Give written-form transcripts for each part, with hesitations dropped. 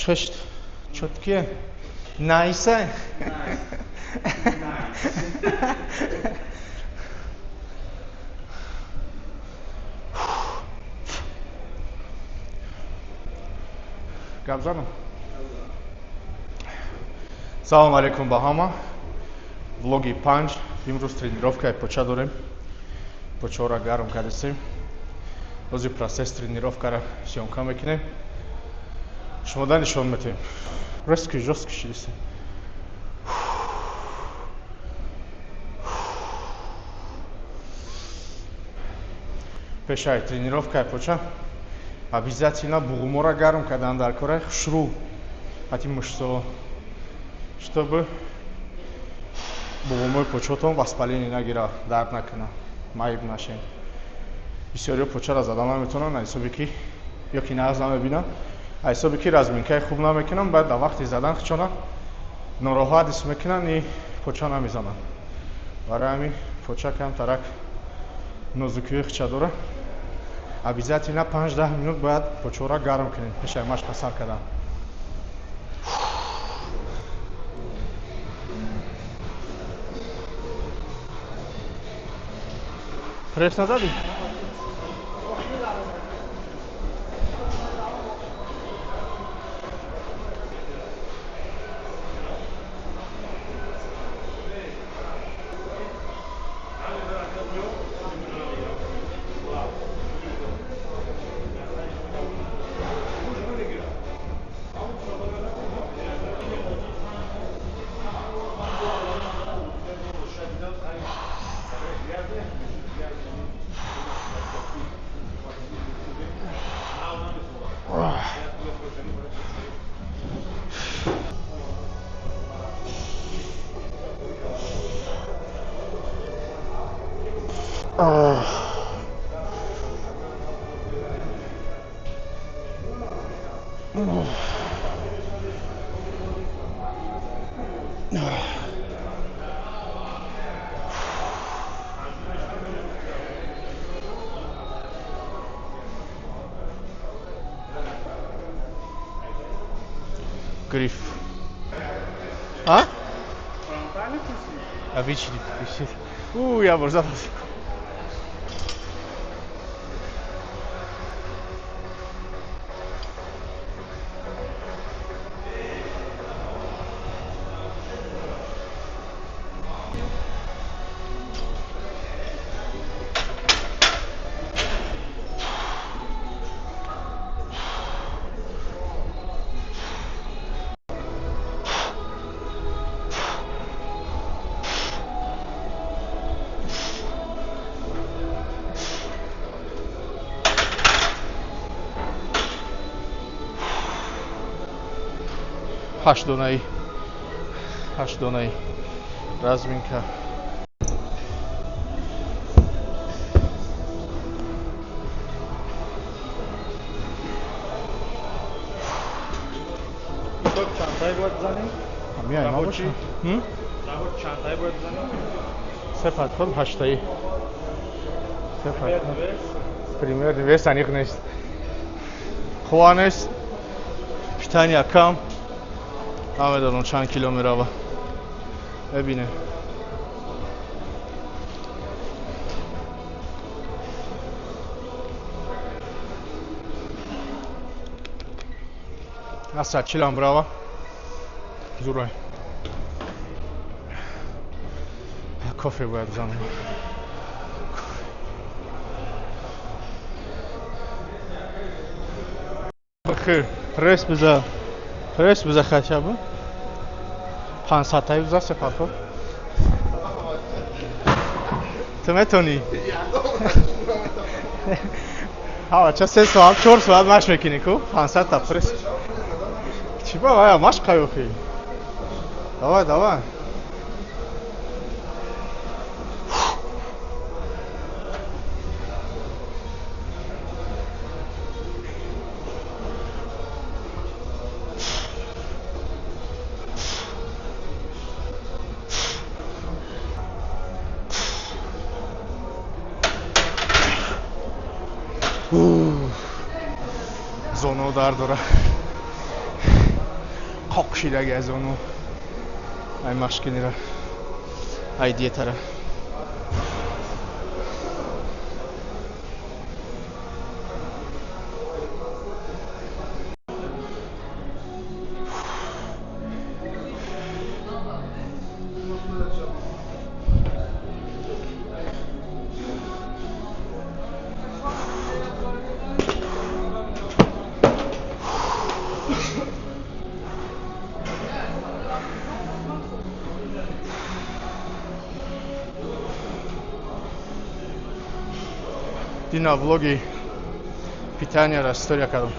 Чешт чёткие. Nice. Гап занам. Салом алейкум ба ҳама. Влоги 5. Имрӯз тренировкаи поча дорем. Почаро гарм кардесем. Ҳозир процесс тренировкаро съёмка мекунем. Шумо да нишон метем. Резкий, жёсткий шидесем. Пешаи тренировкаи поча обязательно буғуморо гарм кардан дар кора хушрӯ ҳати мышцаҳо, чтобы буғумои почаотон воспаление нагира, дард накунад, маиб нашед. Бисёриҳо почаро зада наметавонанд, ҳисоби ки ё ки нағз намебинанд, ҳисоби ки разминкаи хуб намекунанд, баъд дар вақти задан хичона нороҳат ҳис мекунанд и поча намезананд. Барои ҳамин поча камтарак нозукиҳои хича дорад. Обязательно 5-10 минут бояд почаро гарм кунед пешаи машқа сар кардан. Пресс назадӣ? Гриф. А? А вичи. Я бор задал. Ҳашт донаи разминка. Чандтае бояд бизанем? Чандтае бояд бизанем? Се подход ҳаштаи. Се подход. Примерный вес аниқ нест. Қувва нест. Питания кам. Намедонам чанд кило мерава. Мебинем. Аса чилам брава. Зурай. Кофе бояд бизанам. Бахир, пресс биза. Пресс биза хотя бы. 500-таи биза се подход. Ту метавонӣ? Ҳа, ча 3 соат, 4 соат машқ мекунӣ ку? 500-та пресс. Чӣ ба вая машқ қайохӣ? Давай, давай. Зону дард дора. Қоқ шидаги аз ону ай машкинира, ай диетара. Дина влоги питанияра история кардам.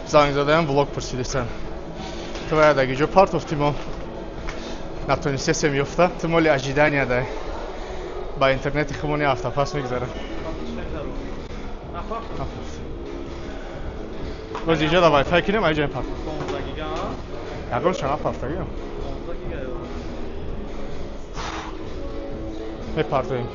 Занг задаям, влог пурсидисан. Твоя даги ҷо партофти, мо натонистесем ёфта. Ту моли ожидания дай. Ба интернети хумони ҳафта пас мегзарад. Боз иҷо да вайфай кинем, аиҷа парт. 15 гига, а? Ягон чана партагиам. 15 гига. Мепартоем.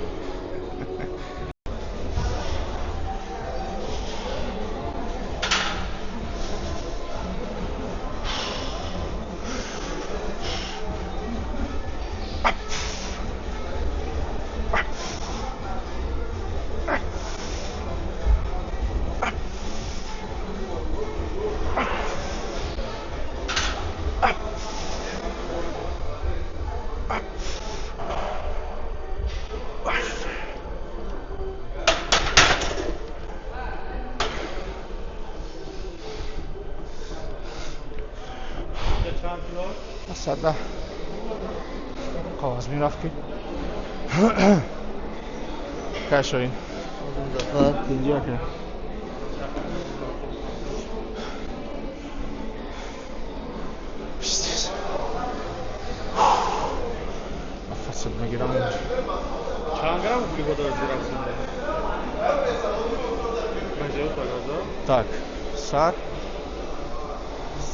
Чанд кило? Сада қоғаз мерафт ки кай шоин инҷа ки. Пиздец. Нафасат мегирам. Чанд грамм углевод расонда? 50 та газа. Так, 100,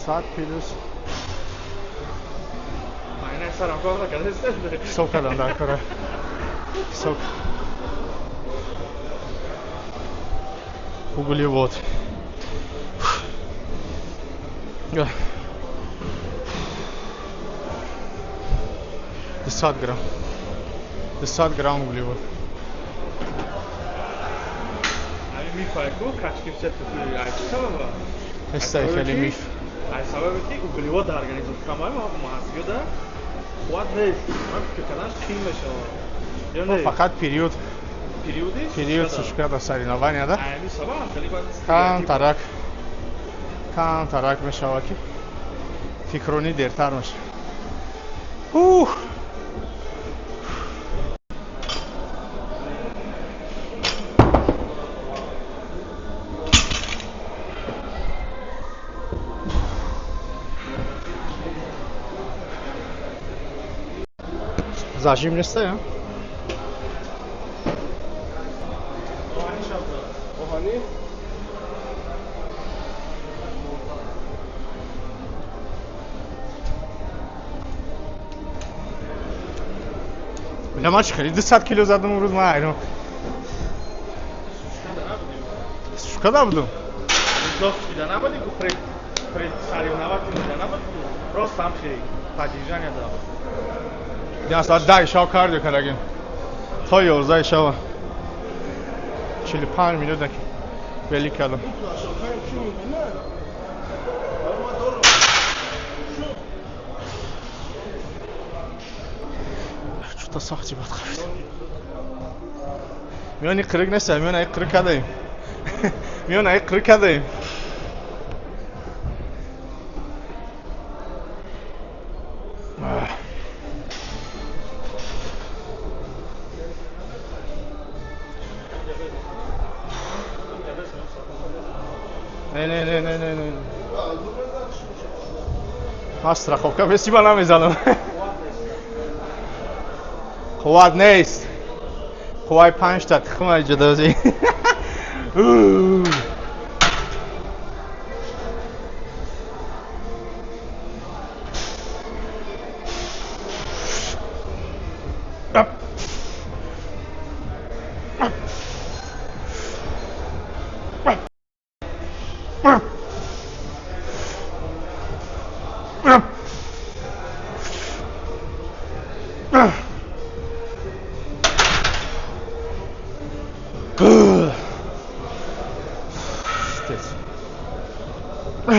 100 плюс Майна сарам кор накарда. Ҳисоб кардам дар кора. Ҳисоб. Углевод. 200 грамм. 200 грамм углевод. Ами миф ай ку качки все таки ай чӣ сабаба? Ҳестай хеле миф. Ай сабабе ки углевод дар организм камай, мағзиёда қувват нест. Ман фикр карданаш қиин мешавад. Ё не? Фақат период периоди период сушкада соревнования да. Ами сабаб хеле бад. Кам тарак. Кам тарак мешавад ки фикронӣ дертар мешавад. Ух! Зажим неста, я? Оҳанӣ? Бля, ман чӣ хеле 200 кило задам имрӯз, ман ҳайрон. Сушка набудум. Жёсткий да набуди ку, пред соревновательный да набуд ку. Просто там хеле поддержание да. Я соат 10 шав кардио кардагим. То 11 шава. 45 минут ки вели кардам. Чута сахти бад қабид. Миёни қирик нест, миёни ай қирик кадаем. Миёни ай қирик кадаем. Не, не, не, не, не, не. Ман страховка бесиба намезанам. Қувват нест. Қувваи панҷта тухма ҷудози.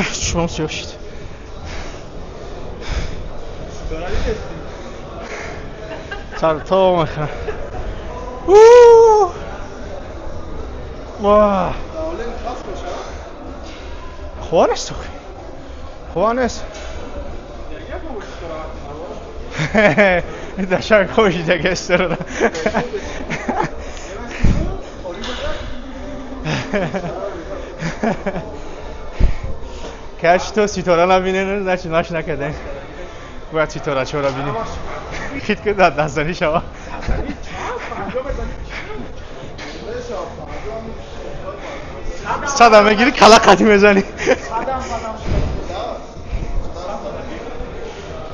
Чашмам сиёҳ шид. Сар то мехӯрам. Ва. Қувва нест охи. Қувва нест. Дашак хошидаги исторода. Каш то ситора набинен, значит маш накардем. Бояд ситорачора бинем. Хит ки дар дастзанӣ шава. Садам мегирӣ, кала қатӣ мезанӣ.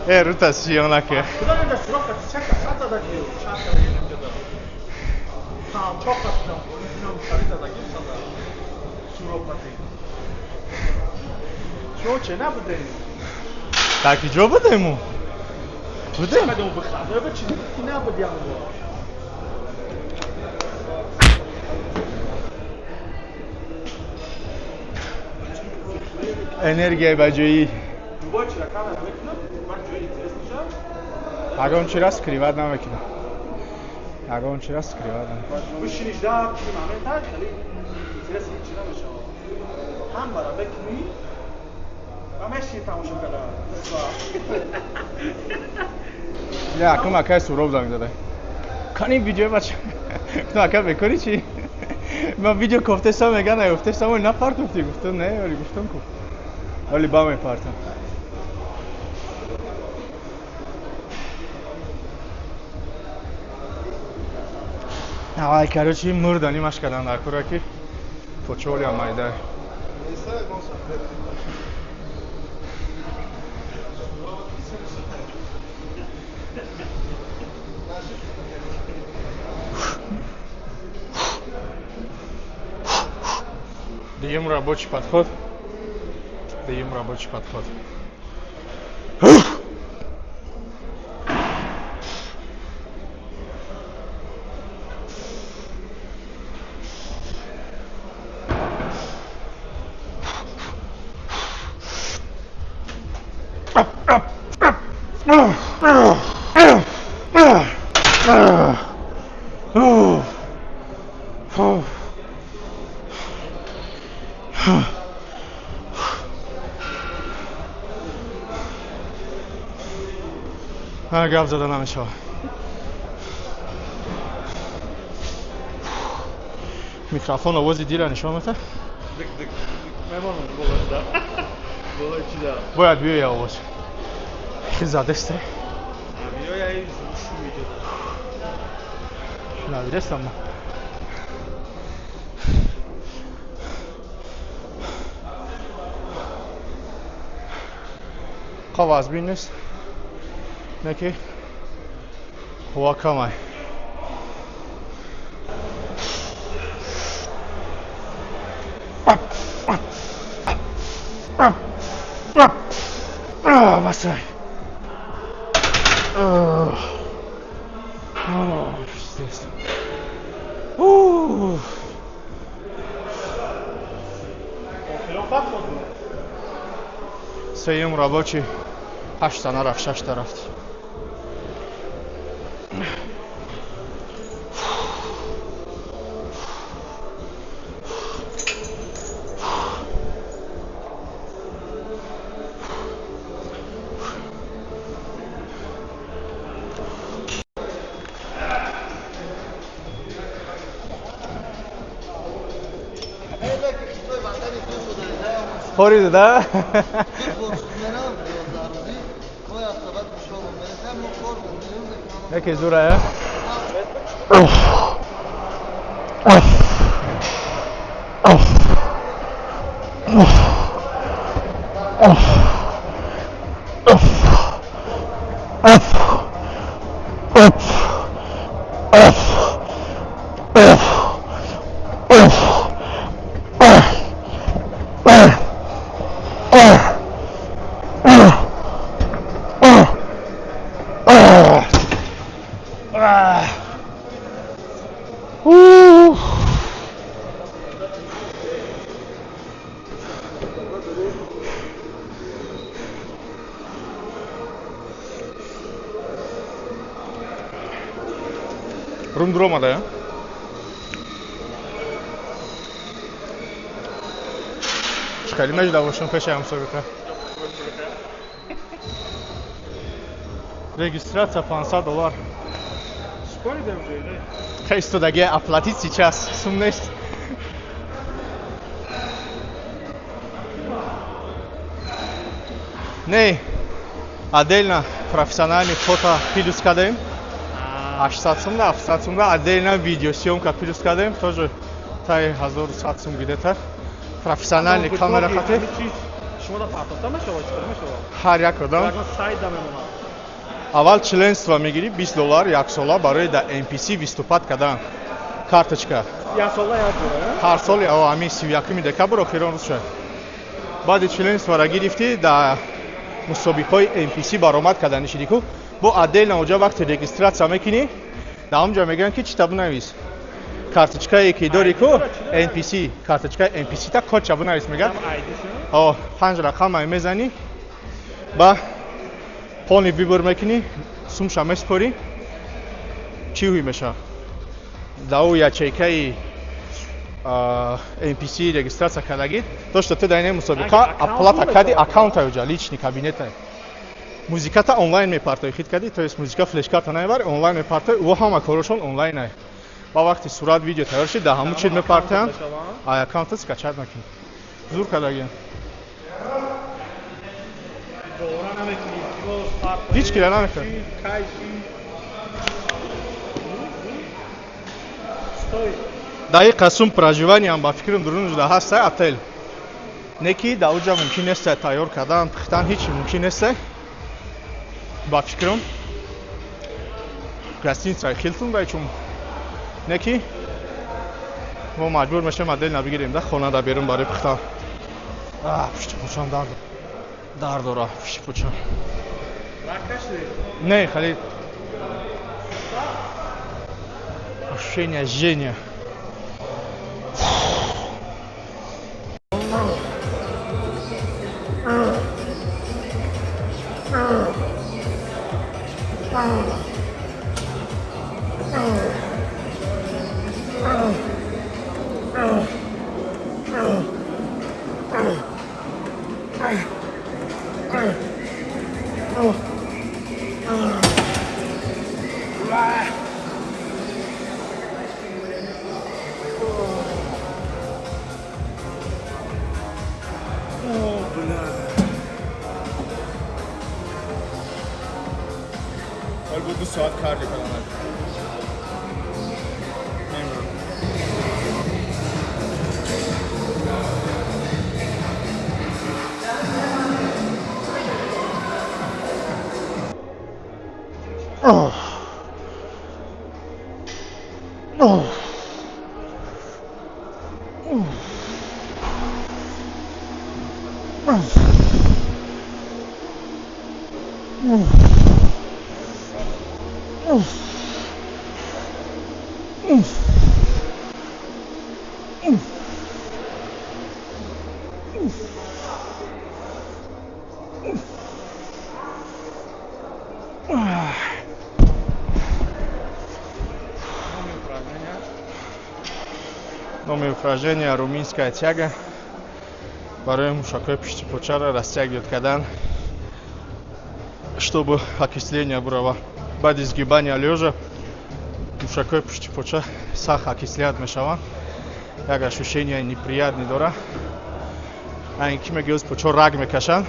Э, рута сиён наке. Дар киҷо будем? Будем? Энергияи ба ҷоӣ. Ягон чира скриват намекунам. Ягон чира скриват намекунам. Не, акум акай Суроб занг задай. Кани видео бача. Гуфтам ака бекори чӣ? Ман видео кофтесам мега наёфтесам, оли напартофтӣ? Гуфтам не, оли гуфтам ку. Оли ба мепартам. Давай, короче, мурдани маш кардан дар кура ки почоли ам майдай. Даем рабочий подход. Даем рабочий подход. Гап зада намешавад. Микрофон овози дира нишон мета? Бояд биёя овоз. Задесте. Надирестам. Қаваз бин нест. Неки ҳува камай. Басай. Сеюм рабочий ҳашта нарафт, шашта рафт. Хориду, да? Яке зура, а? Дуромада, чӣ хеле мешуда бошам пеши мусобиқа. Регистрация $500. Споридем уже, не? Хай истодаги оплатить сейчас, сум нест. Не, отдельно профессиональный фото плюс кадем. 800 сум да, 700 сум да, отдельно видеосъемка плюс кадем, тоже таи 1100 сум где-то. Профессиональный камера хати. Шумо да партофта мешава, чӣ кор мешава? Ҳар як одам. Сайт да мемонад. Аввал членство мегирӣ $20 як сола барои да NPC выступать кардан. Карточка. Як сола як бора? Ҳар сол, ҳамин 31 декабр охирон рӯз шуд. Баъди членствора гирифтӣ, да мусобиқаҳои NPC баромад кардан шидӣ ку. Бо отдельно оҷа вақти регистрация мекунӣ, дар онҷа мегӯянд ки чита бинавис. Карточкае ки дорӣ ку NPC, карточкаи NPC та кодча бинавис мегӯянд. О, 5 рақам мезанӣ, ба полный выбор мекунӣ, сумша меспорӣ, чӣ ҳуй мешавад? Дар ӯ ячейкаи NPC регистрация кардагӣ, то что ту дар ин мусобиқа оплата кардӣ, аккаунта оҷа, личный кабинета. Музиката онлайн мепартоӣ, хит кардӣ, то есть музика флешкарта намебарӣ, онлайн мепартоӣ, ӯ ҳама корашон онлайн ай. Ба вақти сурат видео тайёр шид, дар ҳамун чиз мепартоянд, ай аккаунта скачать мекунӣ. Зур кардагиям. Ҳеҷ кира намекунад. Дар ин қасм проживаниям ба фикрам дурун шуда ҳаста отел. Не ки дар оҷа мумкин нест тайёр кардан, пухтан ҳеҷ мумкин нест. Ба фикрам гостиницаи Хилтон да чун не ки мо маҷбур мешавем отдельно бигирем да хона да берун барои пухтан. Пушти пӯчам дард дард дора, пушти пӯчам. Не, хеле ощущение жжения. Бо 2 соат кардио кардам. Намедонам. Номи упражнения румынская тяга. Барои мушакҳои пушти почаро растягивать кардан, чтобы окисление бурава. Баъди сгибания лёжа мушакҳои пушти поча сахт окислят мешаванд. Як ощущение неприятный дора. Айн ки мегӯяд почо раг мекашанд.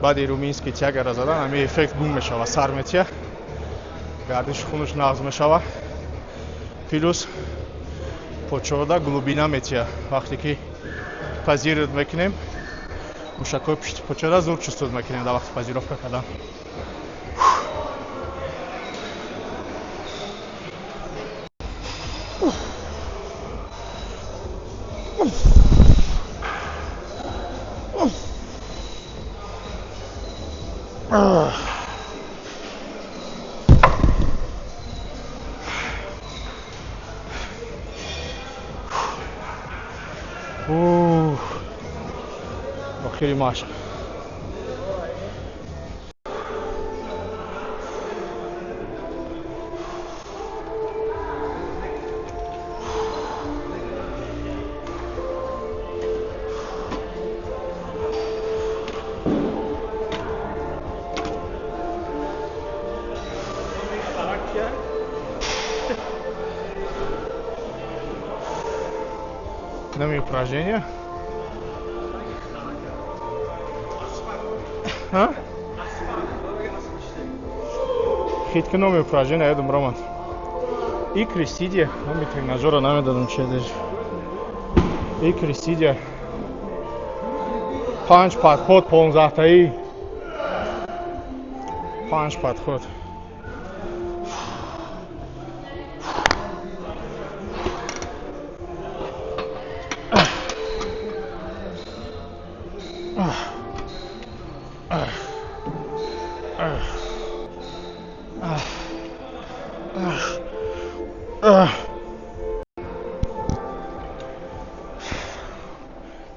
Баъди румынский тягара задан ҳамин эффект гум мешава, сар метия. Гардиши хунаш нағз мешава. Плюс почода глубина метия. Вақте ки позировать мекунем, мушакҳои пушти почода зур чувствовать мекунем дар вақти позировка кардан. Охири машқ. кунам упражнения. Ҳа? Хит кунам упражнения ёдам ромад. Икры сидя, номи тренажера намедонам чи даже. Икры сидя. Панҷ подход 15-таи. Панҷ подход.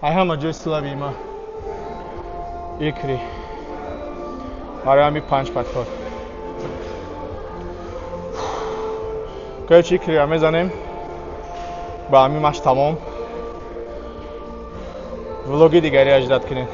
Ай ҳама ҷои слабый ма икры. Барои ҳами панҷ подход. Короче, икрыра мезанем. Ба ҳами маш тамом. Влоги дигари аждат кунед.